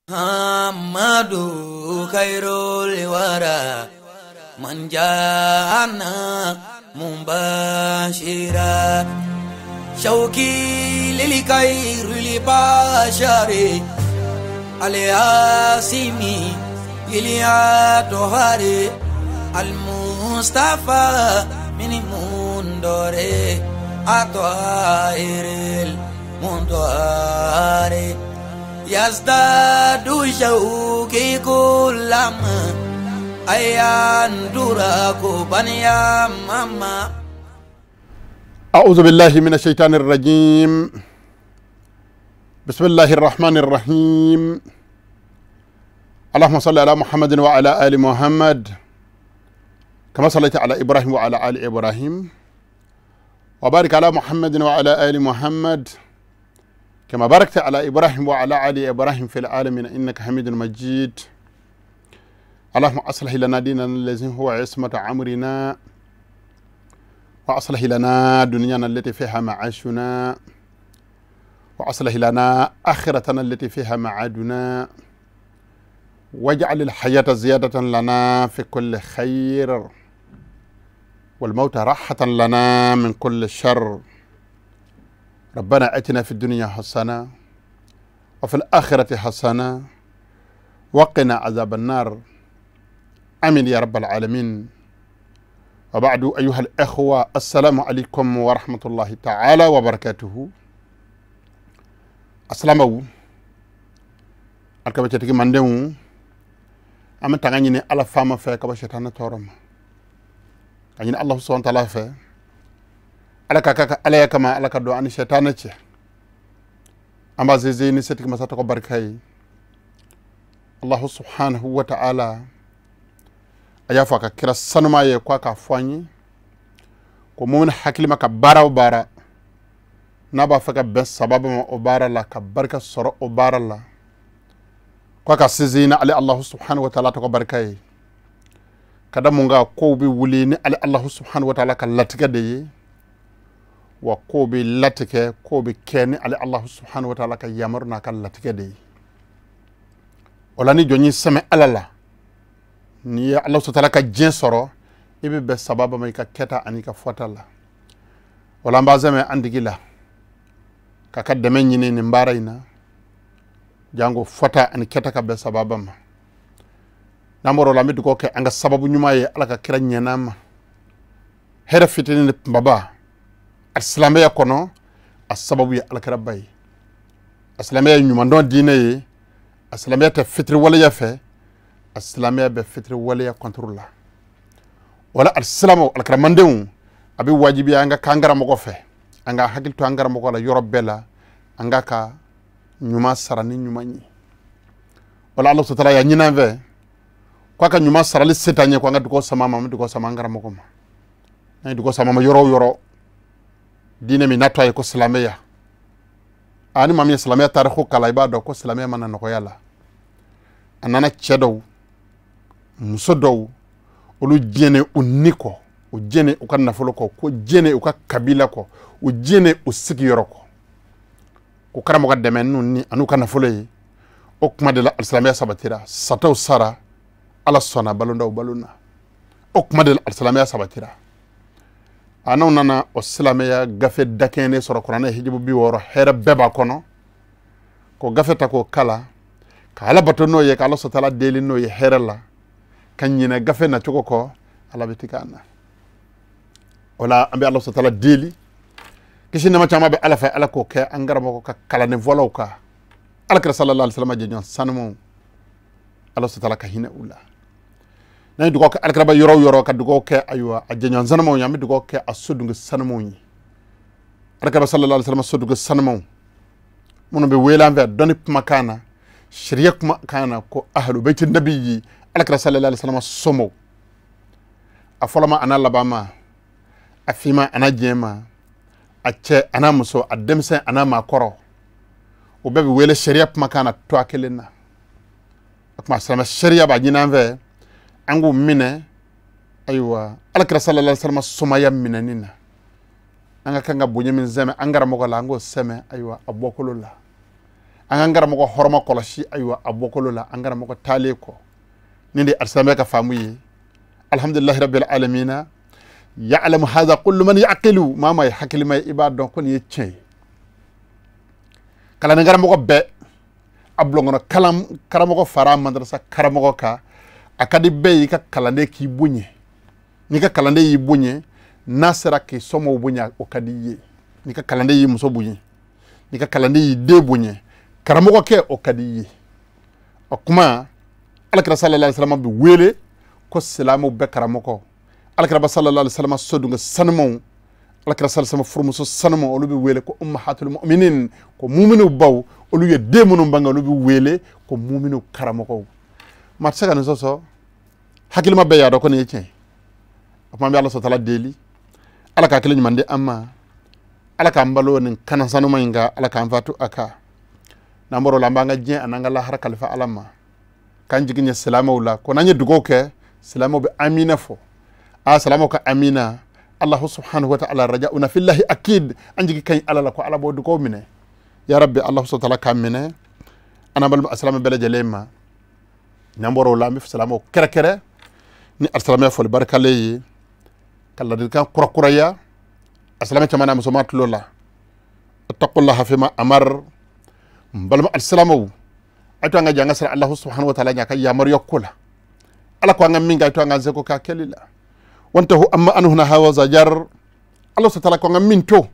محمد خير الورى من جاءنا مبشرا شوقي للخير البشر الياسمي اليا المصطفى من مندور أطائر المندور يزداد شوقي كلما أيان دراك بنيا ماما. أعوذ بالله من الشيطان الرجيم. بسم الله الرحمن الرحيم. اللهم صل على محمد وعلى آل محمد كما صليت على إبراهيم وعلى آل إبراهيم، وبارك على محمد وعلى آل محمد كما باركت على إبراهيم وعلى آل إبراهيم في العالمين إنك حميد مجيد. اللهم أصلح لنا ديننا الذي هو عصمة أمرنا، وأصلح لنا دنيانا التي فيها معاشنا، وأصلح لنا آخرتنا التي فيها معادنا، واجعل الحياة زيادة لنا في كل خير، والموت راحة لنا من كل شر. ربنا أتنا في الدنيا حسنة وفي الآخرة حسنة وقنا عذاب النار، آمين يا رب العالمين. وبعد، أيها الأخوة، السلام عليكم ورحمة الله تعالى وبركاته. السلام alkaba cetigi mandenw an bɛ tanga ɲini Ala faama fɛ ka bɔ sɛtanɛ tɔɔrɔ ma, ka ɲini Alahu subahana taala fɛ Ala ka kɛ Ala ya kama, Ala ka don an ni sɛtanɛ cɛ. An b'a zeze ni setigi masa tɔgɔ barika ye. Alahu subhanahu wa ta'ala a y'a fɔ a ka kira sanuma ye ko a k'a fɔ an ye ko mumini hakili ma ka baara o baara n'a b'a fɛ ka bɛn sababu ma o baara la, ka barika sɔrɔ o baara la, ko a ka sinsin ni ale Alahu subhanahu wa ta'ala tɔgɔ barika ye, ka da mun kan kow bɛ wuli ni ale Alahu subhanahu wa ta'ala ka latigɛ de ye, wa kow bɛ latigɛ, kow bɛ kɛ ni ale Alahu subhanahu wa ta'ala ka yamaru n'a ka latigɛ de ye. O la ni jɔn y'i sɛmɛ Ala la, n'i ye Alahu subhanahu wa ta'ala ka diɲɛ sɔrɔ, i bɛ bɛn sababa ma i ka kɛta ani i ka fɔta la. O la an b'a sɛmɛ an digi la k'a ka dɛmɛ ɲini nin baara in na, jango fɔta ani kɛta ka bɛn sababa ma. N'an bɔra o la, an bɛ dugawu kɛ an ka sababu ɲuman ye Ala ka kira ɲɛna ma. Hɛrɛ fitinin ni kunbaba a silamɛya kɔnɔ, a sababu ye alakiraba ye. A silamɛya ye ɲumandɔn diinɛ ye, a silamɛya tɛ fitiriwaleya fɛ, a silamɛya bɛ fitiriwaleya kɔntoro la. Wala alisilamɛw, alakiramandenw, a bɛ wajibiya an ka k'an karamɔgɔ fɛ, an ka hakili to an karamɔgɔ la yɔrɔ bɛɛ la, an ka ɲuman sara ni ɲuman ye. Wala Ala sutara ya ɲini an fɛ k'a ka ɲuman sarali se t'an ye, ko an ka dugawu sama ma, an bɛ dugawu sama an karamɔgɔ ma. N'an ye dugawu sama ma yɔrɔ o yɔrɔ, diinɛ min n'a tɔ ye ko silamɛya, a ni maa min ye silamɛya tariku kalan, i b'a dɔn ko silamɛya mana nɔgɔya la. A nana cɛ dɔw, muso dɔw, olu diɲɛnen u ni kɔ, u diɲɛnen u ka nafolo kɔ, ko diɲɛnen u ka kabila kɔ, u diɲɛnen u sigiyɔrɔ kɔ, ko karamɔgɔ dɛmɛ n'u ni an'u ka nafolo ye. O kuma de la alisilamɛya sabatira, sataw sara, Ala sɔnna balondaw balo na. O kuma de la alisilamɛya sabatira. A n'aw nana o silamɛya gafe dakɛɲɛnen sɔrɔ, kuranɛ hijibu 60, hɛrɛ bɛɛ b'a kɔnɔ, k'o gafe ta k'o kala, ka Ala bato n'o ye, ka Ala sɔtala deli n'o ye hɛrɛ la, ka ɲinɛ gafe nacogo kɔ, Ala bɛ tigɛ an na. O la an bɛ Ala sɔtala deli, kisi nɛma caman bɛ Ala fɛ, Ala k'o kɛ an karamɔgɔ ka kalannen fɔlɔw kan, Ala kira sallallahu alaihi wasallam jɛɲɔgɔn sanumaw, Ala sɔtala ka hinɛ u la. N'an ye dugawu kɛ alakiraba yɔrɔ o yɔrɔ, ka dugawu kɛ ayiwa a jɛɲɔgɔn sanumaw ye, an bɛ dugawu kɛ a sodugu sanumaw ye. Alakiraba sallallahu alaihi wasallam sodugu sanumaw minnu bɛ wele an fɛ dɔnni kumakan na, sariya kumakan na, ko ahlu bayti nabiyyi, alakira sallallahu alaihi wasallam somɔgɔw, a fɔlɔma a n'a labanma, a finma a n'a jɛma, a cɛ a n'a muso, a denmisɛn a n'a maakɔrɔ, o bɛɛ bɛ wele sariya kumakan na toa kelen na. O tuma silamɛ sariya b'a ɲini an fɛ an k'u minɛ ayiwa alakira sallallahu alaihi wasallam somaya minɛni na. An ka kan ka bonya min sɛmɛ an karamɔgɔ la, an k'o sɛmɛ ayiwa a bɔkolo la. An k'an karamɔgɔ hɔrɔma kɔlɔsi ayiwa a bɔkolo la an karamɔgɔ taalen kɔ nin de alisilamɛya ka faamu ye alhamdulilahi rabbil alamina ya'lamu hadha kullu man ya'qilu maa maa ye hakilima ye i b'a dɔn ko nin ye tiɲɛ ye kalanden karamɔgɔ bɛɛ a bulonkɔnɔ kalan karamɔgɔ fara madarasa karamɔgɔ kan a ka di bɛɛ y'i ka kalanden k'i bonya n'i ka kalanden y'i bonya n'a sera k'i somɔgɔw bonya o ka di i ye n'i ka kalanden y'i muso bonya n'i ka kalanden y'i den bonya karamɔgɔkɛ o ka di i ye o kuma alakira sallallahu alaihi wasallam bɛ wele ko silamɛw bɛɛ karamɔgɔ alakira sallallahu alaihi wasallam sodunkɛ sanumanw alakira sallallahu alaihi wasallam furumuso sanumanw olu bɛ wele ko ummahatul mu'minin ko muminiw baw olu ye den minnu bange olu bɛ wele ko muminiw karamɔgɔw maa tɛ se ka nin sɔsɔ hakilima bɛɛ y'a dɔn ko nin ye tiɲɛ ye o kuma an bɛ Ala sɔrɔ deli Ala ka hakili ɲuman di an ma Ala k'an balo nin kana sanuma in kan Ala k'an fatu a kan n'an bɔr'o la an b'an ka diɲɛ an'an ka lahara kalifa Ala ma k'an jigi ɲɛ silamɛw la ko n'an ye dugawu kɛ silamɛw bɛ amina fɔ a silamɛw ka amina Allahu subhanahu wa ta'ala raja'una fillahi akid an jigi ka ɲi Ala la ko Ala b'o dugawu minɛ ya rabbi Allahu subhanahu wa ta'ala k'an minɛ an n'an balima silamɛ bɛɛ lajɛlen ma n'an bɔr'o la an bɛ silamɛw kɛrɛkɛrɛ ni alisilamɛya foli barikalen ye ka ladilikan kurakuraya a silamɛ caman n'a musoman tulo la ittaqullaha fima amar n balima alisilamɛw a to an ka jɛ an ka siran Allahu subhanahu wa ta'ala ɲɛ a ka yamaruya ko la Ala ko an ka min kɛ a to an ka seko k'a kɛli la wantahu amma anhu naha wa zajar Ala subhanahu wa ta'ala ko an ka min to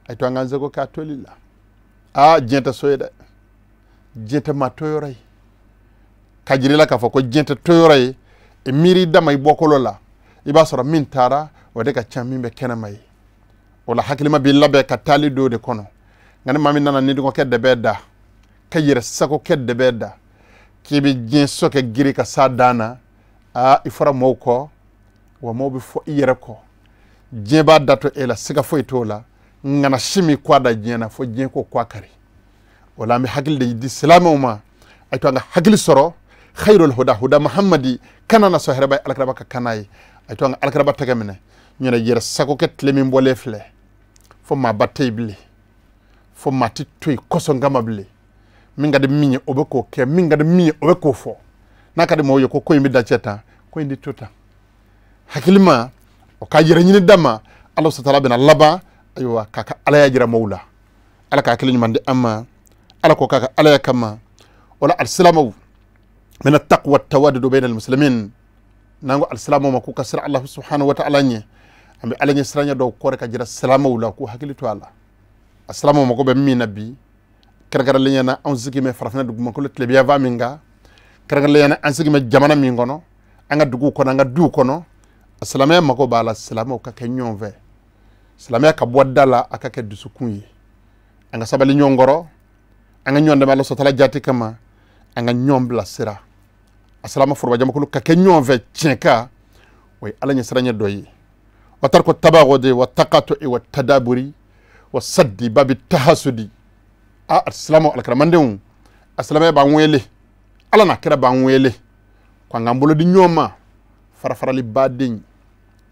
a to an ka seko k'a toli la aa diɲɛ tɛ so ye dɛ diɲɛ tɛ maa to yɔrɔ ye ka jira i la k'a fɔ ko diɲɛ tɛ to yɔrɔ ye e miiri dama i bɔkolo la i b'a sɔrɔ min taara o de ka ca min bɛ kɛnɛma ye o la hakilima b'i labɛn ka taali don de kɔnɔ nka ni maa min nana nidungɔkɛ de bɛ da ka yɛrɛ sagokɛ de bɛ da k'i bɛ diɲɛ so kɛ giri ka s'a dan na aa i fɔra mɔgɔw kɔ wa mɔgɔw bɛ fɔ i yɛrɛ kɔ diɲɛ b'a datɔ e la siga foyi t'o la ŋana si min kɔ a da diɲɛ na fo diɲɛ ko kɔ a kari o la an bɛ hakili de di silamɛw ma a to an ka hakili sɔrɔ khairul huda huda muhammadi kana na sɔn hɛrɛba ye alakiraba ka kana ye a to an ka alakiraba tɛgɛ minɛ ɲɛna yɛrɛ sagokɛ tile min bɔlen filɛ fo maaba tɛ yen bilen fo maa tɛ to yen kɔsɔn kama bilen min ka di min ye o bɛ k'o kɛ min ka di min ye o bɛ k'o fɔ n'a ka di mɔgɔw ye ko ko in bɛ dacɛ tan ko in tɛ to tan hakilima o ka yɛrɛ ɲini da ma Ala sɔtala bɛna laban ayiwa k'a ka alaya jira mɔgɔw la Ala ka hakili ɲuman di an ma Ala ko k'a ka alaya kama o la alisilamɛw min taqwa tawaddudu bayna almuslimin n'an ko alisilamɛw ma k'u ka siran Allahu subhanahu wa ta'ala ɲɛ an bɛ ala ɲɛ siranya dɔw kɔrɔ ka jira silamɛw la k'u hakili to a la a silamɛw mago bɛ min na bi kɛrɛnkɛrɛnnenya na anw sigi bɛ farafinna dugumakolo tilebinyanfan min kan kɛrɛnkɛrɛnnenya na an sigi bɛ jamana min kɔnɔ an ka duguw kɔnɔ an ka duw kɔnɔ a silamɛya mago b'a la silamɛw ka kɛ ɲɔgɔn fɛ silamɛya ka bɔ da la a ka kɛ dusukun ye an ka sabali ɲɔgɔn kɔrɔ an ka ɲɔgɔn dɛmɛ Ala sɔtala jati kama an ka ɲɔgɔn bilasira a silamɛ forobajamakulu ka kɛ ɲɔgɔn fɛ tiɲɛ kan o ye ala ɲɛsiranɲɛ dɔ ye wa tarku tabagudi wa taqatu'i wa tadaburi wa saddi babi tahasudi a silamɛw alakiramandenw a silamɛya b'an wele Ala n'a kira b'an wele ko an k'an bolo di ɲɔgɔn ma farafarali baden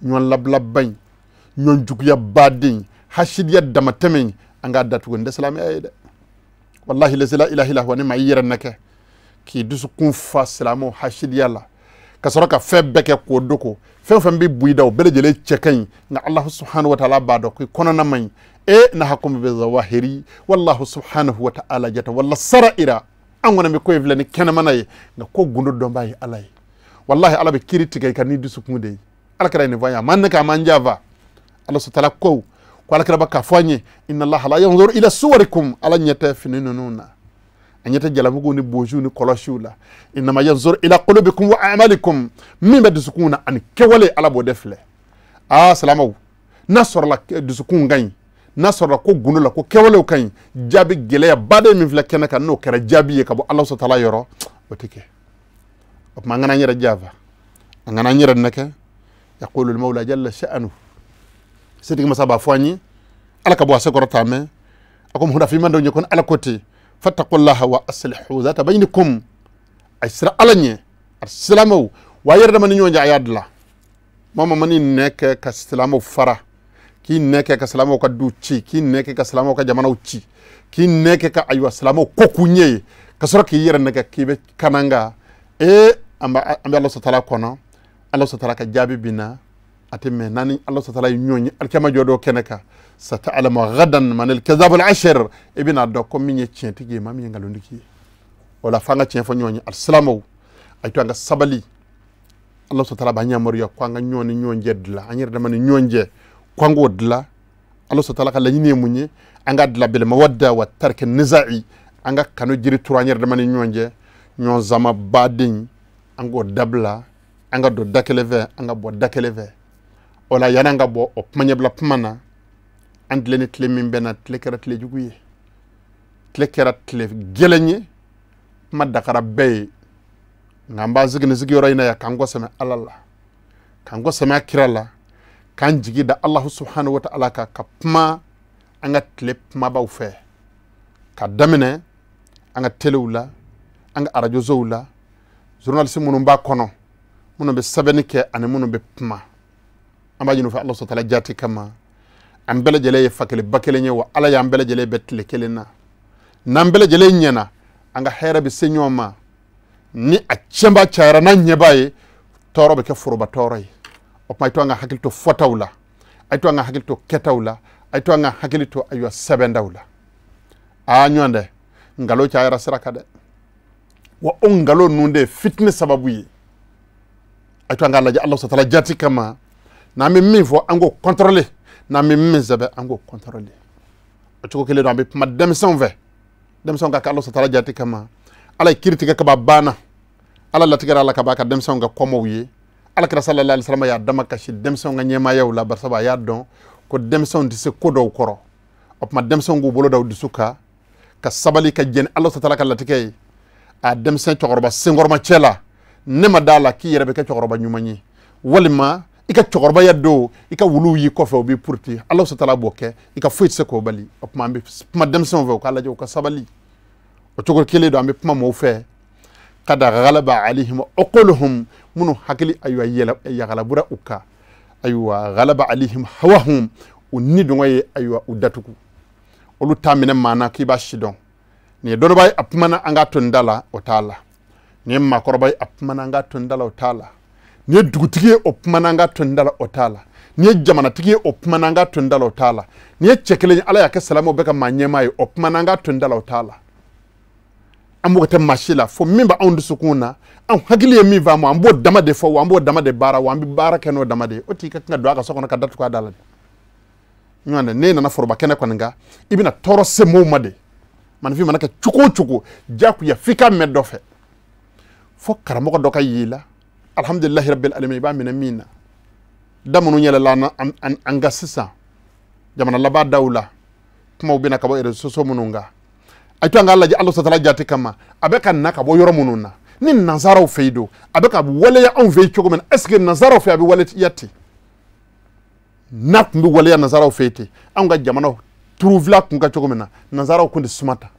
ɲɔgɔn labila ba in ɲɔgɔn juguya baden hasidiya damatɛmɛ an k'a datugu nin tɛ silamɛya ye dɛ wallahi lazi la ilaha illa huwa ni maa i yɛrɛ nɛgɛ k'i dusukun fa silamɛw hasidiya la ka sɔrɔ ka fɛn bɛɛ kɛ k'o dogo fɛn o fɛn bɛ bu i da o bɛɛ lajɛlen cɛ ka ɲi nka Allahu subhanahu wa ta'ala b'a dɔn ko i kɔnɔna man ɲi e nahakum bi zawahiri wallahu subhanahu wa ta'ala jata wala saraira an kɔni bɛ ko in filɛ ni kɛnɛmana ye nka ko gundo dɔnbaa ye Ala ye wallahi Ala bɛ kiiri tigɛ i ka n'i dusukun de ye Ala kɛra nin fɔ an ye a man ne kɛ a man janfa Ala sɔtala ko ko Ala kɛra k'a fɔ an ye inna Allaha la yanzuru ila suwarikum Ala ɲɛ tɛ fini ninnu na a ɲɛ tɛ jalabuguw ni boziw ni kɔlɔsiw la innama yanzuru ila qulubikum wa a'malikum min bɛ dusukun na ani kɛwale Ala b'o de filɛ aa silamɛw n'a sɔrɔla dusukun ka ɲi n'a sɔrɔla ko gundo la ko kɛwalew ka ɲi jaabi gɛlɛya baden min filɛ kɛnɛ kan n'o kɛra jaabi ye ka bɔ Ala sɔtala yɔrɔ o tɛ kɛ o tuma an kana an yɛrɛ janfa an kana an yɛrɛ nɛgɛ yaqulu al-mawla jalla sha'nuhu setigi masa b'a fɔ an ye Ala ka bɔ a sekɔrɔ taa mɛn a ko muhudafima dɔw ɲɛ ko Ala ko ten fattaqullaha wa aslihu zata baynikum a sira Ala ɲɛ a silamɛw wa a yɛrɛ dama ni ɲɔgɔn cɛ a y'a dilan maa ma ni nɛ kɛ ka silamɛw fara K'i nɛ kɛ ka silamɛw ka du ci, k'i nɛ kɛ ka silamɛw ka jamanaw ci, k'i nɛ kɛ ka ayiwa silamɛw ko k'u ɲɛ ye, ka sɔrɔ k'i yɛrɛ nɛgɛ k'i bɛ kananga. An bɛ Ala sɔtala kɔnɔ, Ala sɔtala ka jaabi bi na a tɛ mɛn naani. Ala sɔtala ye ɲɔgɔn ye alikiyama jɔ dɔ kɛnɛ kan. Sata'lamu ghadan man al-kadhab al-ashir, i bɛna dɔn ko min ye tiɲɛtigi ye, maa min ye nkalontigi ye. O la f'an ka tiɲɛ fɔ ɲɔgɔn ye. Alisilamɛw, a ye to an ka sabali. Ala sɔtala b'an yamaruya ko an ka ɲɔgɔn ni ɲɔgɔn cɛ dilan, an yɛrɛ dama ni ɲɔgɔn cɛ ko an k'o dilan. Ala sɔtala ka laɲini ye mun ye? An ka dilan bil mawadda wa tarki nizai, an ka kanu jiri turu an yɛrɛ dama ni ɲɔgɔn cɛ. Ɲɔgɔn zama baden an k'o dabila, an ka don da kelen fɛ, an ka bɔ da kelen fɛ. O la yanni an ka bɔ o kuma ɲɛbila kuma na, an tile ni tile min bɛnna, tile kɛra tile jugu ye, tile kɛra tile gɛlɛn ye, kuma dakara bɛɛ ye. Nka an b'an sigi nin sigiyɔrɔ in na yan k'an kɔ sɛmɛ Ala la, k'an kɔ sɛmɛ a kira la, k'an jigi da Alahu subhanahu wa ta'ala kan, ka kuma an ka tile kumabaw fɛ, ka daminɛ an ka telew la, an ka arajosow la, journaliste minnu b'a kɔnɔ, minnu bɛ sɛbɛnni kɛ ani minnu bɛ kuma. An b'a ɲini u fɛ Ala sɔtala jaati kama, an bɛɛ lajɛlen ye fa kelen ba kelen ye, wa Ala y'an bɛɛ lajɛlen bɛn tile kelen na. N'an bɛɛ lajɛlen ɲɛna, an ka hɛrɛ bɛ se ɲɔgɔn ma. Ni a tiɲɛba cayara n'an ɲɛ b'a ye, tɔɔrɔ bɛ kɛ foroba tɔɔrɔ ye. O tuma a ye to an ka hakili to fɔtaw la, a ye to an ka hakili to kɛtaw la, a ye to an ka hakili to ayiwa sɛbɛndaw la. Aa ɲɔgɔn dɛ, nkalon cayara sira kan dɛ, wa o nkalon ninnu de ye fitinɛ sababu ye. A ye to an k'a lajɛ Ala sɔtala jaati kama, n'an bɛ min fɔ an k'o contrôler, n'an bɛ min sɛbɛn an k'o contrôler. O cogo kelen don an bɛ kuma denmisɛnw fɛ, denmisɛnw ka kɛ Ala sɔtala jaati kama. Ala ye kiiri tigɛ kaba banna, Ala latigɛra ala ka b'a ka denmisɛnw ka kɔmɔw ye. Ala kira sallallahu alaihi wasallam y'a dama kasi denmisɛnw ka ɲɛmaayaw la, barisa a y'a dɔn ko denmisɛnw tɛ se ko dɔw kɔrɔ. O tuma denmisɛnw k'u bolo da u dusu kan, ka sabali, ka jɛn Ala sɔtala ka latigɛ ye. A denmisɛn cɛkɔrɔba senkɔrɔma cɛ la, ne ma d'a la k'i yɛrɛ bɛ kɛ cɛkɔrɔba ɲuman ye, walima i ka cɛkɔrɔbaya don i ka wuluw y'i kɔfɛ o b'i puruti. Ala sɔtala b'o kɛ, i ka foyi tɛ se k'o bali. O tuma an bɛ kuma denmisɛnw fɛ, u k'a lajɛ u ka sabali. O cogo kelen don an bɛ kuma mɔgɔw fɛ, kada ghalaba alayhim uquluhum, minnu hakili ayiwa yagalabura u kan, ayiwa ghalaba alayhim hawahum, u ni dɔngɔ ye ayiwa u datugu. Olu t'a minɛ maa na k'i b'a si dɔn. Nin ye dɔnnibaa ye a kumana an k'a to nin da la, o t'a la. Nin ye maakɔrɔba ye a kumana an k'a to nin da la, o t'a la. Nin ye dugutigi ye o kumana an k'a to nin da la, o t'a la. Nin ye jamanatigi ye o kumana an k'a to nin da la, o t'a la. Nin ye cɛ kelen ye Ala y'a kɛ silamɛw bɛɛ ka maa ɲɛmaa ye, o kumana an k'a to nin da la, o t'a la. An mago tɛ maa si la fo min b'anw dusukun na, anw hakili ye min faamu, an b'o dama de fɔ, wa an b'o dama de baara, wa an bɛ baara kɛ n'o dama de ye. O tigi ka kan ka don a ka so kɔnɔ ka datugu a da la de. Ɲɔgɔn dɛ, n'e nana foroba kɛnɛ kɔni kan, i bɛna tɔɔrɔ se mɔgɔw ma de. Maninfin mana kɛ cogo o cogo, diyagoya f'i ka mɛn dɔ fɛ. Fo karamɔgɔ dɔ ka y'i la, alhamdulilahi rabbil alamin, i b'a minɛ min na. Da minnu yɛlɛla an ka sisan jamana laban daw la, kumaw bɛna ka bɔ réseaux sociaux minnu kan. A to an k'a lajɛ Ala sɔtala jaati kama, a bɛ ka na ka bɔ yɔrɔ minnu na, ni nansaraw fɛ yen don, a bɛ ka waleya anw fɛ yen cogo min na, est ce que nansaraw fɛ a bɛ waleya ten? N'a tun bɛ waleya nansaraw fɛ yen ten, anw ka jamana turufila kun ka cogo min na, nansaraw kun tɛ suma ta.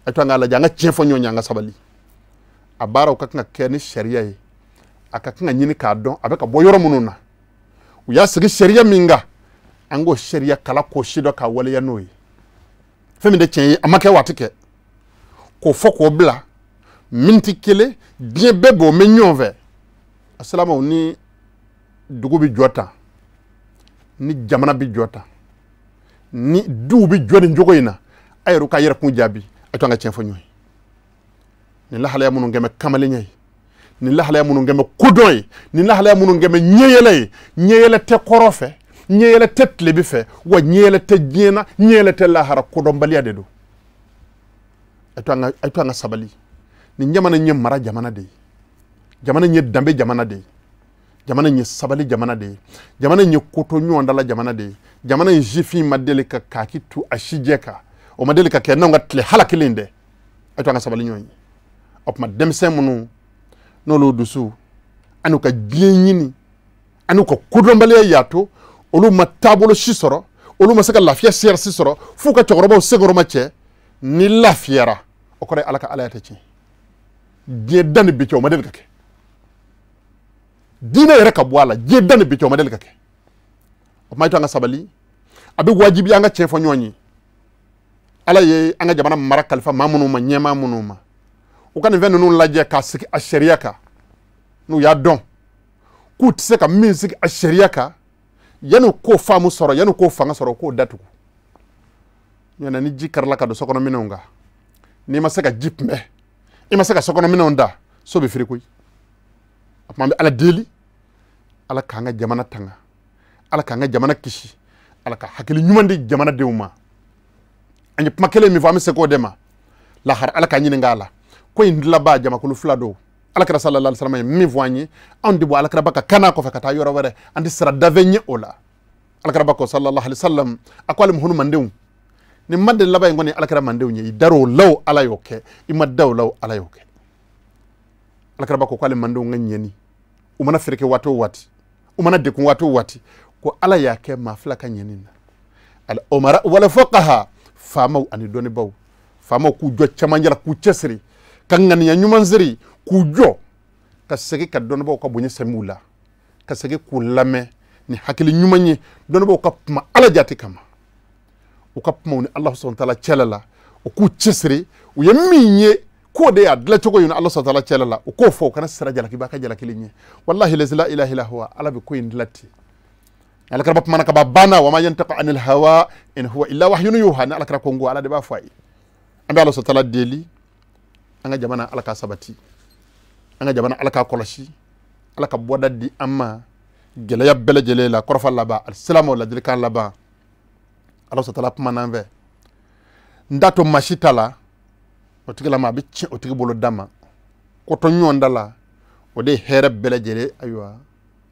A to an k'a lajɛ, an ka tiɲɛ fɔ ɲɔgɔn ye, an ka sabali. A baaraw ka kan ka kɛ ni sariya ye, a ka kan ka ɲini k'a dɔn a bɛ ka bɔ yɔrɔ minnu na, u y'a sigi sariya min kan, an k'o sariya kala k'o si dɔn k'a waleya n'o ye. Fɛn min tɛ tiɲɛ ye, a ma kɛ waati kɛ k'o fɔ k'o bila miniti kelen, diɲɛ bɛɛ b'o mɛn ɲɔgɔn fɛ. Asalamaw, ni dugu bɛ jɔ tan, ni jamana bɛ jɔ tan, ni duw bɛ jɔ nin cogo in na, a yɛrɛ ka yɛrɛkun jaabi. A to an ka tiɲɛ fɔ ɲɔgɔn ye. Nin lahalaya minnu kɛn bɛ kamalenya ye, nin lahalaya minnu kɛn bɛ kodɔn ye, nin lahalaya minnu kɛn bɛ ɲɛyɛlɛ ye, ɲɛyɛlɛ tɛ kɔrɔ fɛ, ɲɛyɛlɛ tɛ tilebi fɛ, wa ɲɛyɛlɛ tɛ diɲɛ na, ɲɛyɛlɛ tɛ lahara, kodɔnbaliya de don. A to an ka sabali. Nin jamana in ye mara jamana de ye, jamana in ye danbe jamana de ye, jamana in ye sabali jamana de ye, jamana in ye koto ɲɔgɔn dala jamana de ye, jamana in sifin ma deli ka kaki tu a sijɛ kan, o ma deli ka kɛ n'anw ka tile hala kelen dɛ. A to an ka sabali ɲɔgɔn ye. O tuma denmisɛn minnu n'olu dusu ani u ka diɲɛ ɲini ani u ka kodɔnbaliya y'a to olu ma taabolo si sɔrɔ, olu ma se ka lafiya siyɛri si sɔrɔ, f'u ka cɛkɔrɔbaw senkɔrɔma cɛ. Ni lafiyara, o kɔrɔ ye Ala ka Alaya tɛ tiɲɛ. Diɲɛ da ni bi cɛ, o ma deli ka kɛ. Diinɛ yɛrɛ ka bɔ a la, diɲɛ da ni bi cɛ, o ma deli ka kɛ. O tuma a to an ka sabali. A bɛ wajibiya an ka tiɲɛ fɔ ɲɔgɔn ye. Ala ye an ka jamana mara kalifa maa minnu ma, ɲɛmaa minnu ma, u ka nin fɛn ninnu lajɛ k'a sigi a sariya kan. N'u y'a dɔn k'u tɛ se ka min sigi a sariya kan, yanni k'o faamu sɔrɔ, yanni k'o fanga sɔrɔ, u k'o datugu. Ɲɔna ni ji karila ka don sokɔnɔminɛnw kan, n'i ma se ka ji kunbɛn, i ma se ka sokɔnɔminɛnw da, so bɛ firi koyi. A tuma an bɛ Ala deli, Ala k'an ka jamana tanga, Ala k'an ka jamana kisi, Ala ka hakili ɲuman di jamanadenw ma. An ye kuma kelen min fɔ, an bɛ se k'o de ma lahara, Ala k'an ɲininka a la. Ko in dilabaa jamakulu fila don. Alakira sallallahu alaihi wasallam ye min fɔ an ye, anw de bɔ alakiraba ka kana kɔfɛ ka taa yɔrɔ wɛrɛ, an tɛ sira dafɛ ɲɛ o la. Alakiraba ko sallallahu alaihi wasallam, a ko ale muhunu mandenw, ni manden laban in kɔni alakira mandenw ye, i dar'o la o Ala y'o kɛ, i ma da o la o Ala y'o kɛ. Alakiraba ko k'ale mandenw ka ɲɛni, u mana feereke waati o waati, u mana dekun waati o waati, ko Ala y'a kɛ maa fila ka ɲɛni na, al umara wala fuqaha, faamaw ani dɔnnibaw. Faamaw k'u jɔ cɛmancɛ la, k'u cɛsiri, ka ŋaniya ɲuman siri, k'u jɔ ka segin ka dɔnnibaw ka bonya sɛmɛ u la, ka segin k'u lamɛn ni hakili ɲuman ye. Dɔnnibaw ka kuma Ala jate kama, u ka kuma u ni Ala subhanahu wa ta'ala cɛla la, u k'u cɛsiri, u ye min ye k'o de y'a dilancogo ye Ala subhanahu wa ta'ala cɛla la, u k'o fɔ, u kana sira jalaki ba ka jalakili ɲɛ. Wallahi la ilaha illa huwa, Ala bɛ ko in dilan ten. Alakira kumana ka ban banna, wa ma yantiqu anil hawa in huwa illa wahyun yuha. Ni alakira ko n ko Ala de b'a fɔ a ye. An bɛ Ala subhanahu wa ta'ala deli, an ka jamana Ala k'a sabati, an ka jamana Ala k'a kɔlɔsi, Ala ka bɔda di an ma gɛlɛya bɛɛ lajɛlen la. Kɔrɔfɔ laban, alisilamɛw ladilikan laban, Ala subhanahu wa ta'ala kuma n'an fɛ. N t'a to maa si ta la, o tigilama a bɛ tiɲɛ o tigi bolo da ma. Kɔtɔ ɲɔgɔn da la, o de ye hɛrɛ bɛɛ lajɛlen ayiwa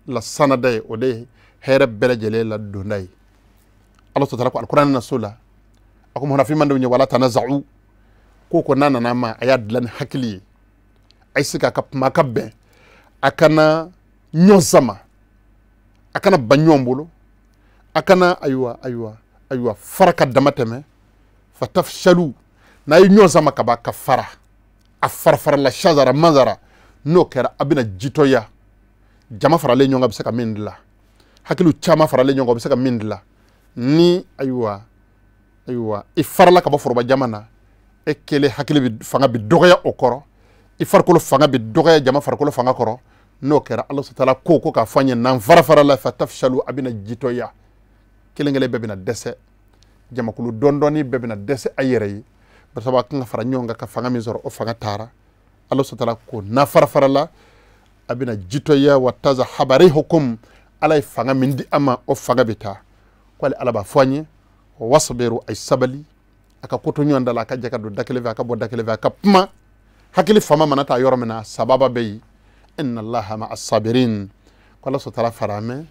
la sanada ye, o de ye hɛrɛ bɛɛ lajɛlen la donda ye. Ala subhanahu wa ta'ala ko alikuranɛ na so la, a ko munafi mandenw ye, wala tanaza'u, ko n'a nana ma, a y'a dilan ni hakili ye, a ye se k'a ka kuma ka bɛn, a kana ɲɔgɔn sama, a kana ban ɲɔgɔn bolo, a kana ayiwa ayiwa ayiwa fara ka dama tɛmɛ. Fatafshalu, n'a ye ɲɔgɔn sama ka ban ka fara, a fara farala shazara manzara, n'o kɛra a bɛna jitɔya. Jama faralen ɲɔgɔn kan bɛ se ka min dilan, hakiliw caman faralen ɲɔgɔn kan bɛ se ka min dilan. Ni ayiwa ayiwa i farala ka bɔ foroba jama na, e kelen hakili bɛ fanga bɛ dɔgɔya o kɔrɔ, i farikolo fanga bɛ dɔgɔya jama farikolo fanga kɔrɔ. N'o kɛra Ala subhanahu wa ta'ala ko k'a fɔ an ye, n'an fara farala fatafshalu, a bɛna jitɔya, kelen kelen bɛɛ bɛna dɛsɛ, jamakulu dɔɔni bɛɛ bɛna dɛsɛ a yɛrɛ ye, barisa a kan ka fara ɲɔgɔn kan ka fanga min sɔrɔ, o fanga taara. Ala subhanahu wa ta'ala ko n'a fara farala a bɛna jitɔya, wa tazhabarihukum, Ala ye fanga min di a ma, o fanga bɛ taa. K'ale Ala b'a fɔ an ye, wasbiru, ay sabali, a ka koto ɲɔgɔn da la, a ka jɛ ka don da kelen fɛ, a ka bɔ da kelen fɛ, a ka kuma. Hakili fama mana taa yɔrɔ min na, sababa bɛ yen. Inna Allaha ma'a sabirin, ko Ala subhanahu wa ta'ala fara an mɛ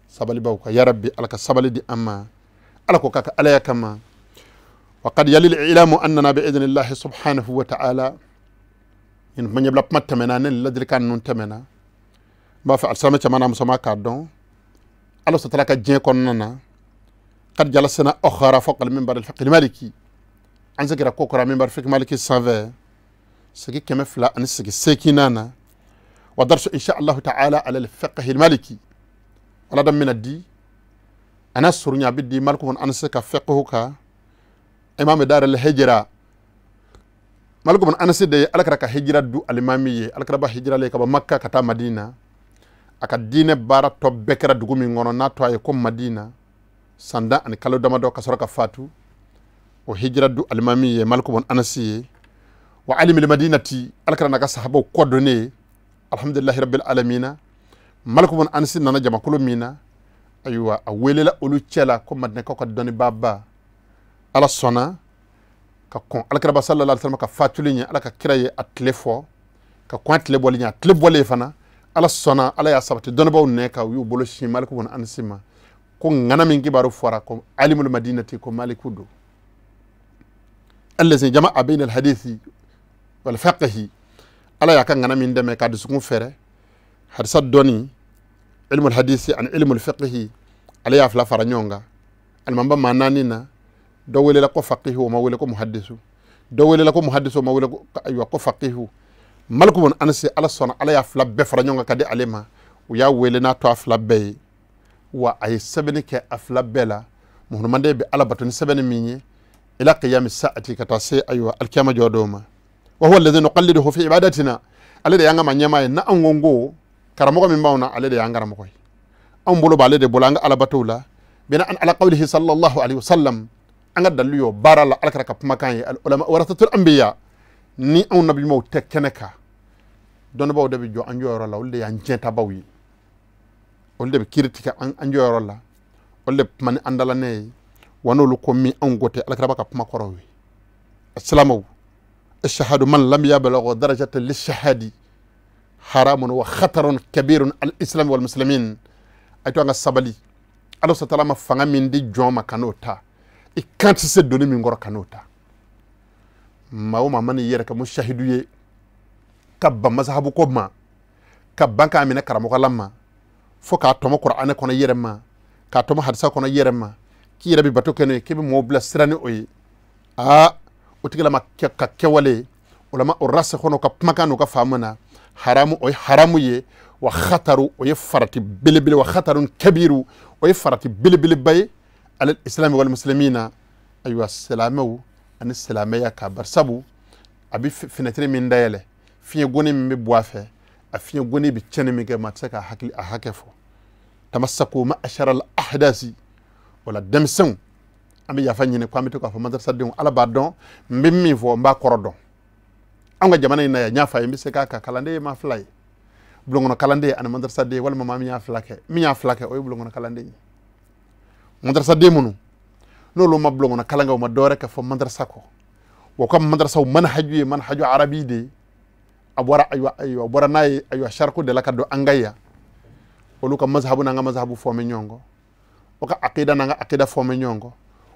sabalibaw kan. Ya Rabbi, Ala ka sabali di an ma, Ala ko k'a ka Alaya kama. Wa qad yalil ilamu annana bi idhnillahi subhanahu wa ta'ala. Nin kuma ɲɛbila kuma tɛmɛna, ne ladilikan ninnu tɛmɛna. N b'a fɛ alisilamɛ caman n'a musoman k'a dɔn, Ala subhanahu wa ta'ala ka diɲɛ kɔnɔna na, qad jalasna ukhra fawqa al-minbar al-fiqh al-maliki, an seginna ko kɔrɔ minbar fiqh maliki sanfɛ, segi 208 na. Wa darsu insha Allah ta'ala ala al-fiqh al-maliki, wala dam mina di ana surunya bi di Malik ibn Anas ka fiqh ka imam dar al-hijra. Malik ibn Anas de alakira ka hijra du alimami ye, alakira ba hijra le ka bɔ Makka ka taa Madina. A ka diinɛ baara tɔ bɛɛ kɛra dugu min kɔnɔ n'a tɔ a ye ko Madina, san 10 ani kalo damadɔ ka sɔrɔ ka fatu. O hijra du alimami ye Malik ibn Anas ye. Wa alimil madinati, alakira n'a ka sahabaw kɔdɔnnen ye, alhamdulillahi rabbil alamina. Malik ibn Anas nana jamakulu min na, ayiwa a welela olu cɛ la ko Madinakaw ka dɔnnibaaba. Ala sɔnna ka kɔn alakiraba sallallahu alaihi wasallam ka fatuli ɲɛ, Ala ka kira ye a tile fɔ ka kɔn a tile bɔli ɲɛ. A tile bɔlen fana, Ala sɔnna, Ala y'a sabati dɔnnibaw nɛ kan, u y'u bolo sin Malik ibn Anas ma, ko ŋana min kibaru fɔra ko alimul madinati, ko Maliku don. Allazi jama'a bayna al-hadithi wal fiqhi, Ala y'a ka ŋana min dɛmɛ k'a dusukun fɛrɛ hadisa dɔnni, ilmul hadisi ani ilmul fiqhi, ale y'a fila fara ɲɔgɔn kan. Alimamba maa naani na, dɔ welela ko faqihu, o ma wele ko muhaddisu, dɔ welela ko muhaddisu, o ma wele ko ayiwa ko faqihu. Malik ibn Anas, Ala sɔnna, Ala y'a fila bɛɛ fara ɲɔgɔn kan ka di ale ma, u y'a wele n'a to a fila bɛɛ ye. Wa a ye sɛbɛnni kɛ a fila bɛɛ la. Muhammadu bɛ Ala bato ni sɛbɛnni min ye ila qiyami sa'ati ka taa se ayiwa alikiyama jɔ don ma. Wa huwa alladhi nuqalliduhu fi ibadatina, ale de y'an ka maa ɲɛmaa ye. Na anw ko karamɔgɔ min b'anw na, ale de y'an karamɔgɔ ye. Anw bolo b'ale de bolo an ka alabatow la. Bina an ala qawlihi sallallahu alaihi wasallam, an ka dalilu y'o baara la Ala kira ka kumakan ye. Al ulama warathatul anbiya, ni anw nabiɲumanw tɛ kɛnɛ kan, dɔnnibaaw de bɛ jɔ an jɔyɔrɔ la, olu de y'an tiɲɛtabaw ye, olu de bɛ kiiri tigɛ an jɔyɔrɔ la, olu de bɛ kuma ni an dalanɛ ye. Wa n'olu ko min anw ko tɛ, Ala kira ka kuma kɔrɔw ye. Asilamɛw, ashhadu man lam yablugh darajata lishahadi haramun wa khatarun kabirun al islam wal muslimin. A to an ka sabali. Ala subhanahu wa ta'ala ma fanga min di jɔn ma ka n'o ta, i kan tɛ se doni min kɔrɔ ka n'o ta. Maa o maa mana i yɛrɛ kɛ mushahidu ye ka ban masahabu ko ma, ka ban k'a minɛ karamɔgɔ la ma, fo k'a tɔmɔ Kuranɛ kɔnɔ i yɛrɛ ma, k'a tɔmɔ hadisa kɔnɔ i yɛrɛ ma, k'i yɛrɛ bɛ bato kɛ n'o ye, k'i bɛ mɔgɔw bila sira ni o ye, aa o tigilama ka kɛwale o la ma o rasa kɔnɔ ka kumakan n'o ka faamu na, haramu o ye haramu ye. Wa khataru o ye farati belebele, wa khatarun kabiru o ye farati belebeleba ye alal islami wal muslimina. Ayiwa silamɛw ani silamɛya ka barisabu a bɛ fenêtre min dayɛlɛ, fiɲɛ goni min bɛ bɔ a fɛ, a fiɲɛ goni bɛ tiɲɛni min kɛ, maa tɛ se ka hakili a hakɛ fɔ. Tamassaku ma'ashara al ahdasi. O la denmisɛnw, an bɛ yafa ɲini ko an bɛ to k'a fɔ madrasadenw, Ala b'a dɔn n bɛ min fɔ n b'a kɔrɔ dɔn. Anw ka jamana in na yan, n y'a fɔ a ye, n bɛ se k'a kan, kalanden ye maa fila ye, bulonkɔnɔ kalanden ani madrasaden, walima maa min y'a fila kɛ. Min y'a fila kɛ o ye bulonkɔnɔ kalanden ye. Madrasaden minnu n'olu ma bulonkɔnɔ kalan kɛ, u ma dɔwɛrɛ kɛ fɔ madrasa kɔ. Wa u ka madrasaw manhaju ye manhaju arabi de ye. A bɔra ayiwa ayiwa a bɔra n'a ye ayiwa sariku de la ka don an ka yan. Olu ka mazhabu n'an ka mazhabu fɔ bɛ ɲɔgɔn kɔ, u ka akida n'an ka akida fɔ bɛ ɲɔgɔn kɔ,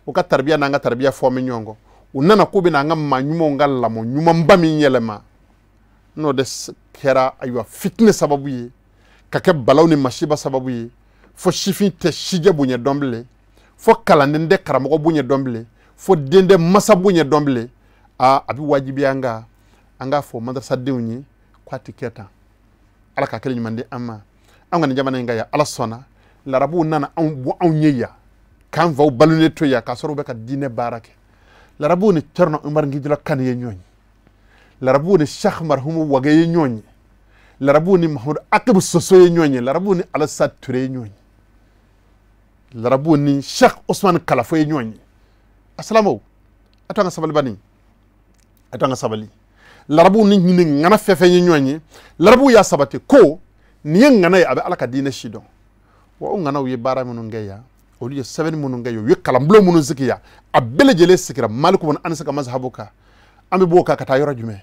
u ka tarbiya n'an ka tarbiya fɔ bɛ ɲɔgɔn kɔ. U nana k'u bɛna an ka maa ɲumanw ka lamɔ ɲumanba min yɛlɛma, n'o de kɛra ayiwa fitinɛ sababu ye, ka kɛ balaw ni masiba sababu ye, fo sifin tɛ sijɛ bonya dɔn bilen, fo kalanden tɛ karamɔgɔ bonya dɔn bilen, fo den tɛ masa bonya dɔn bilen. Aa a bɛ wajibiya an kan an k'a fɔ madrasadenw ye k'a tɛ kɛ tan. Ala ka kɛlɛ ɲuman di an ma. An ka nin jamana in kan yan, Ala sɔnna, larabuw nana anw bɔ anw ye yan, k'an faw balolen to yan, k'a sɔrɔ u bɛ ka diinɛ baara kɛ. Larabuw ni Thierno Oumar Nguidjol Kane ye ɲɔgɔn ye, larabuw ni Cheikh Marhumu Wage ye ɲɔgɔn ye, larabuw ni Mahamadu Akibu Soso ye ɲɔgɔn ye, larabuw ni Alasa Ture ye ɲɔgɔn ye, larabuw ni Cheikh Ousmane Kalafo ye ɲɔgɔn ye. Asalamaw, a to an ka sabali bani, a to an ka sabali. Larabuw ni nin ŋana fɛn fɛn ye ɲɔgɔn ye, larabuw y'a sabati ko nin ye ŋana ye, a bɛ Ala ka diinɛ si dɔn. Wa o ŋanaw ye baara minnu kɛ yan, olu ye sɛbɛnni minnu kɛ yan, u ye kalanbulon minnu sigi yan, a bɛɛ lajɛlen sigira Maliku bin Anasi ka mazhabu kan. An bɛ bɔ o kan ka taa yɔrɔ jumɛn?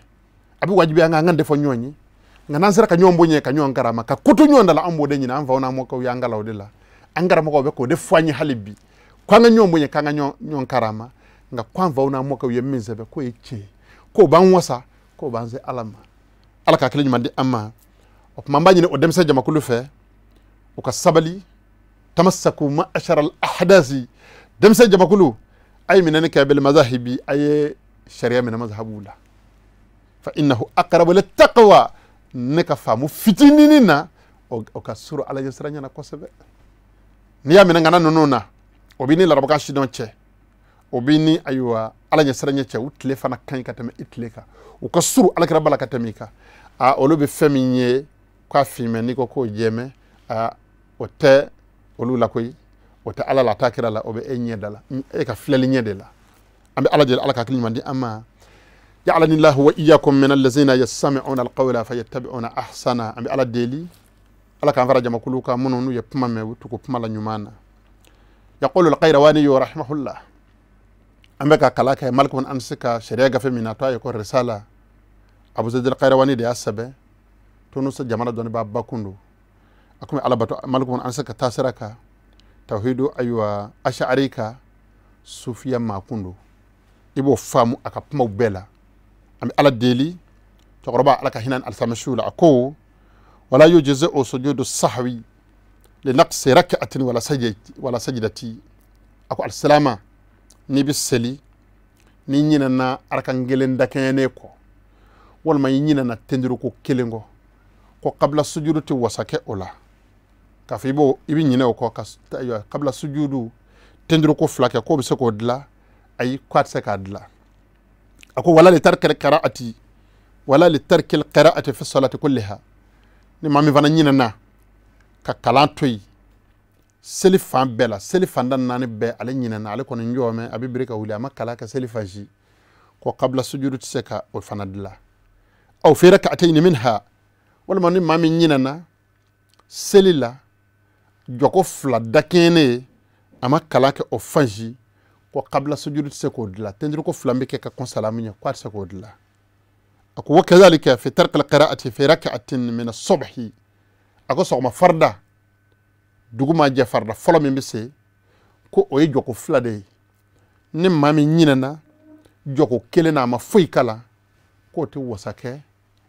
A bɛ wajibiya an kan de fɔ ɲɔgɔn ye. Nka n'an sera ka ɲɔgɔn bonya, ka ɲɔgɔn karama, ka ko to ɲɔgɔn da la, an b'o de ɲini. An faw n'an mɔkɛw y'an kalan o de la. An karamɔgɔw bɛ k'o de fɔ an ye hali bi, ko an ka ɲɔgɔn bonya, k'an ka ɲɔgɔn karama. Nka ko an faw n'an mɔkɛw ye min sɛbɛn k'o ye tiɲɛ ye, k'o b'an wasa, k'o b'an se Ala ma. Ala ka hakili ɲuman di an ma. O tuma an b'a ɲini o denmisɛn jamakulu fɛ, u ka sabali. Tamassaku ma'ashara al ahdasi. Denmisɛn jamakulu, a ye minɛni kɛ bil mazahibi, a ye sariya minɛ mazhabuw la. Fa innahu aqrabu littaqwa. Ne ka faamu fitininin na, o ka surun Ala ɲɛsiranɲɛ na kosɛbɛ. N'i y'a minɛ ŋana ninnu na, o b'i ni larabakan sidɔn cɛ, o b'i ni ayiwa Ala ɲɛsiranɲɛ cɛ. U tile fana ka ɲi ka tɛmɛ i tile kan, u ka surun Alakiraba la ka tɛmɛ i kan. Aa olu bɛ fɛn min ye k'a finmɛ, n'i ko k'o jɛmɛ, aa o tɛ olu la koyi, o tɛ Ala la, a t'a kira la, o bɛ e ɲɛ da la, e ka filɛli ɲɛ de la. An bɛ Ala deli, Ala ka hakili ɲuman di an ma. Ja'alani Allahu wa iyyakum min allazina yastami'una alqawla fayattabi'una ahsana. An bɛ Ala deli, Ala k'an fara jamakulu kan minnu n'u ye kuma mɛn, u tugu kuma la ɲuman na. Yaqulu al-Qayrawani rahimahullah. An bɛ ka kalan kɛ Malik bin Anas ka sariya gafe min na, a tɔgɔ ye ko Risala. Abu Zayd al-Qayrawani de y'a sɛbɛn. Tunus jamana dɔnnibaa ba kun don. A kun bɛ Ala bato Malik bin Anas ka taasira kan, tawhidu ayiwa ash'ari ka sufiya maa kun don. I b'o faamu a ka kumaw bɛɛ la. An bɛ Ala deli, cɛkɔrɔba Ala ka hinɛ alisamisiw la, a ko wala yujzi'u sujudu sahwi li naqsi rak'atin wala sajdati. A ko alisalama, n'i bɛ seli, n'i ɲinɛna arakan kelen dakɛɲɛnen kɔ, walima i ɲinɛna tenduruko kelen kɔ, ko kabila sujudu tɛ wasa kɛ o la. K'a fɔ i bɛ ɲinɛ o kɔ, ka kabila sujudu Tenduru ko fila kɛ k'o bɛ se k'o dilan ayi k'a tɛ se k'a dilan a ko wala li tarkil qira'ati wala li tarkil qira'ati fi salati kulliha ni maa min fana ɲinɛna ka kalan to yen seli fan bɛɛ la seli fan da naani bɛɛ ale ɲinɛna ale kɔni jɔ mɛ a bɛ biri ka wuli a ma kalan kɛ seli fan si ko kabila sujudu tɛ se ka o fana dilan aw fi rak'atayn minha walima ni maa min ɲinɛna seli la jɔko fila dakɛɲɛnen ye a ma kalan kɛ o fan si ko kabila sujudu tɛ se k'o dilan tenduru ko fila bɛ kɛ ka kɔn salamu ɲɛ k'a tɛ se k'o dilan a ko wa kadhalika fi tarkil qira'ati fi rak'atin min as-subhi a ko sɔgɔma farida dugu ma jɛ farida fɔlɔ min bɛ se ko o ye jɔko fila de ye ni maa min ɲinɛna jɔko kelen na a ma foyi kalan k'o tɛ wasa kɛ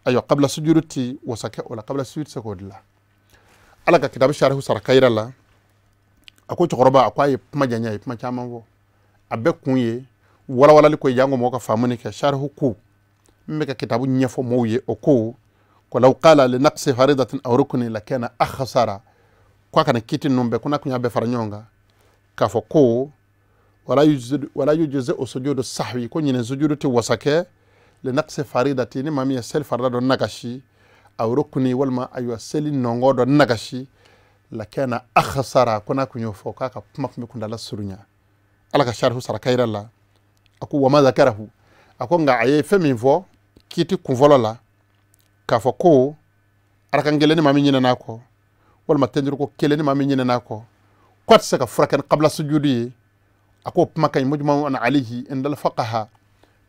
ayiwa kabila sujudu tɛ wasa kɛ o la kabila sujudu tɛ se k'o dilan ala ka kitabu sarihu saraka yira la a ko cɛkɔrɔba a ko a ye kuma janya a ye kuma caman fɔ a bɛɛ kun ye walawalali ko ye janko mɔgɔ ka faamuni kɛ sarihu ko min bɛ ka kitabu ɲɛfɔ mɔgɔw ye o ko ko law qala li naqsi faridatin aw rukni lakana akhsara ko a kana kiti ninnu bɛɛ ko n'a kun y'a bɛɛ fara ɲɔgɔn kan k'a fɔ ko wala yujzi sujudu sahwi ko ɲinɛ sujudu tɛ wasa kɛ li naqsi faridati ni maa min ye seli farida dɔ nagasi aw rukni walima ayiwa seli nɔngɔ dɔ nagasi lakana akhsara ko n'a kun y'o fɔ k'a ka kuma kun bɛ kundala surunya ala ka sarihu saraka yira la a ko wama zakarahu a ko nka a ye fɛn min fɔ kiti kunfɔlɔ la k'a fɔ ko arakan kelen ni maa min ɲinɛna a kɔ walima tenduru kelen ni maa min ɲinɛna a kɔ k'a tɛ se ka furakɛ ni kabila sujudu ye a k'o kuma ka ɲi mujma'un alayhi indal faqaha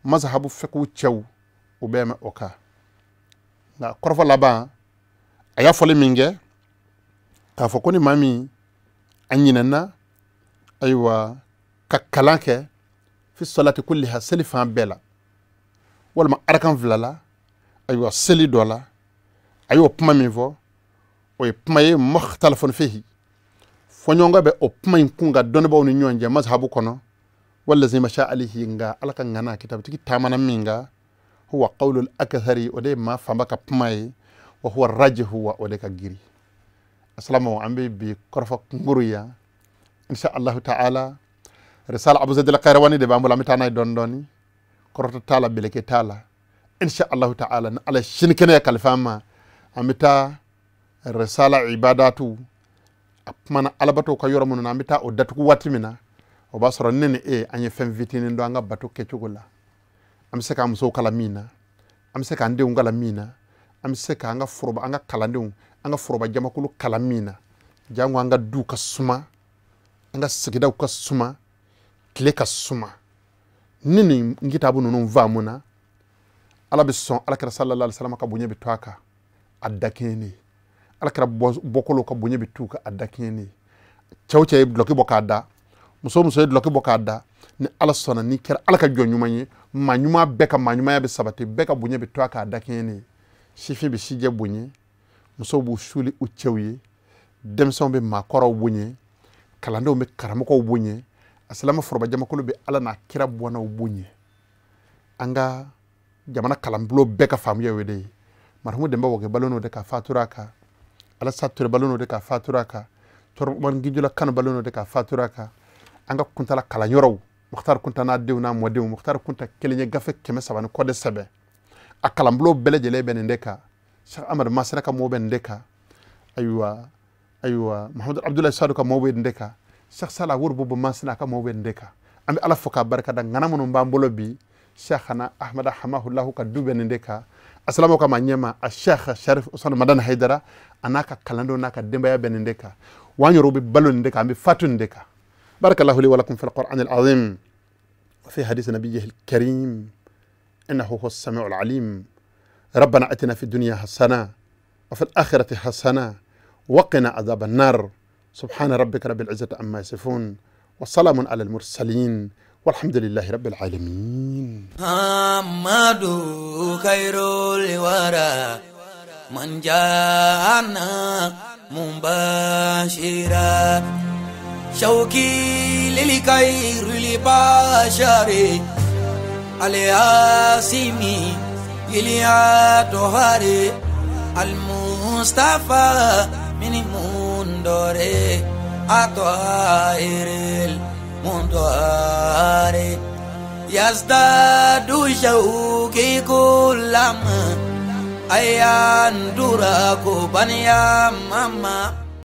mazhabu fiqhu cɛw o bɛɛ mɛn o kan nka kɔrɔfɔ laban a y'a fɔli min kɛ k'a fɔ ko ni maa min a ɲinɛna ayiwa ka kalan kɛ fi salati kulliha seli fan bɛɛ la walima arakan fila la ayiwa seli dɔ la a y'o kuma min fɔ o ye kuma ye mukhtalafun fihi fɔɲɔgɔnkɔ bɛ o kuma in kun ka dɔnnibaaw ni ɲɔgɔn cɛ mazhabu kɔnɔ wallazi masha alayhi nka ala ka ŋana kitabutigi taamana min kan huwa qawlul akthari o de ye maa fanba ka kuma ye wa huwa rajihu wa o de ka giri asalamu an bɛ bi kɔrɔfɔ kunkuru yan insha allahu ta'ala risala abu zaid al-qayrawani de b'an bolo an bɛ taa n'a ye dɔɔni dɔɔni kɔrɔtɔ t'a la beleke t'a la insha allahu ta'ala ni ala sini kɛnɛ kalifa an ma an bɛ taa risala ibadatu a kumana alabato ka yɔrɔ minnu na an bɛ taa o datugu waati min na o b'a sɔrɔ ne ni e an ye fɛn fitinin dɔn an ka bato kɛcogo la an bɛ se k'an musow kala min na an bɛ se k'an denw kala min na an bɛ se k'an ka foroba an ka kalandenw an ka foroba jamakulu kala min na jango an ka duw ka suma an ka sigidaw ka suma tile ka suma ni nin kitabu ninnu faamuna ala bɛ sɔn ala kira sallallahu alaihi wasallam ka bonya bɛ to a kan a dakɛɲɛnen ala kira bɔkolo ka bonya bɛ t'u kan a dakɛɲɛnen cɛw cɛ ye dulɔki bɔ k'a da muso muso ye dulɔki bɔ k'a da ni ala sɔnna n'i kɛra ala ka jɔn ɲuman ye maa ɲuman bɛɛ ka maa ɲumanya bɛ sabati bɛɛ ka bonya bɛ to a kan a dakɛɲɛnen sifin bɛ sijɛ bonya musow b'u suli u cɛw ye denmisɛnw bɛ maakɔrɔw bonya kalandenw bɛ karamɔgɔw bonya a silamɛ foroba jamakulu bɛ ala n'a kira bɔnnaw bonya an ka jamana kalanbulon bɛɛ ka faamuya y'o de ye marhumu Demba Wage balo n'o de ka fatura kan Alasa Ture balo n'o de ka fatura kan Cɔrɔba Ngijola Kanu balo n'o de ka fatura kan an ka kuntala kalanyɔrɔw Mukhtar Kunta n'a denw n'a mɔdenw Mukhtar Kunta kelen ye gafe 300 ni kɔ de sɛbɛn a kalanbulon bɛɛ lajɛlen bɛ nin de kan Cheikh Amadu Masina ka mɔgɔw bɛ nin de kan ayiwa Muhamadu Abudulayi Sadu ka mɔgɔw bɛ nin de kan Cheikh Salah Worobobo Masina ka mɔgɔw bɛ nin de kan an bɛ ala fo k'a barika da ŋana minnu b'an bolo bi Cheikhana Ahmada Hamahullahu ka du bɛ nin de kan asalamu kama ɲɛma a Cheikh Sharif Usman Madani Haidara a n'a ka kalandenw n'a ka denbaya bɛ nin de kan wa an yɛrɛw bɛ balo nin de kan an bɛ fatu nin de kan barakallahu li wa lakum fil qur'anil azim wa fi hadith nabiyyihil karim innahu huwas samiul alim ربنا اتنا في الدنيا حسنه وفي الاخره حسنه وقنا عذاب النار سبحان ربك رب العزه عما يصفون وسلام على المرسلين والحمد لله رب العالمين. محمد خير الورى من جاءنا مبشرا شوقي للخير البشر الياسمي إليا المصطفى من مندوري أطائر. مطهر يزداد شوقي كلما أيان دراكوبا يا ماما.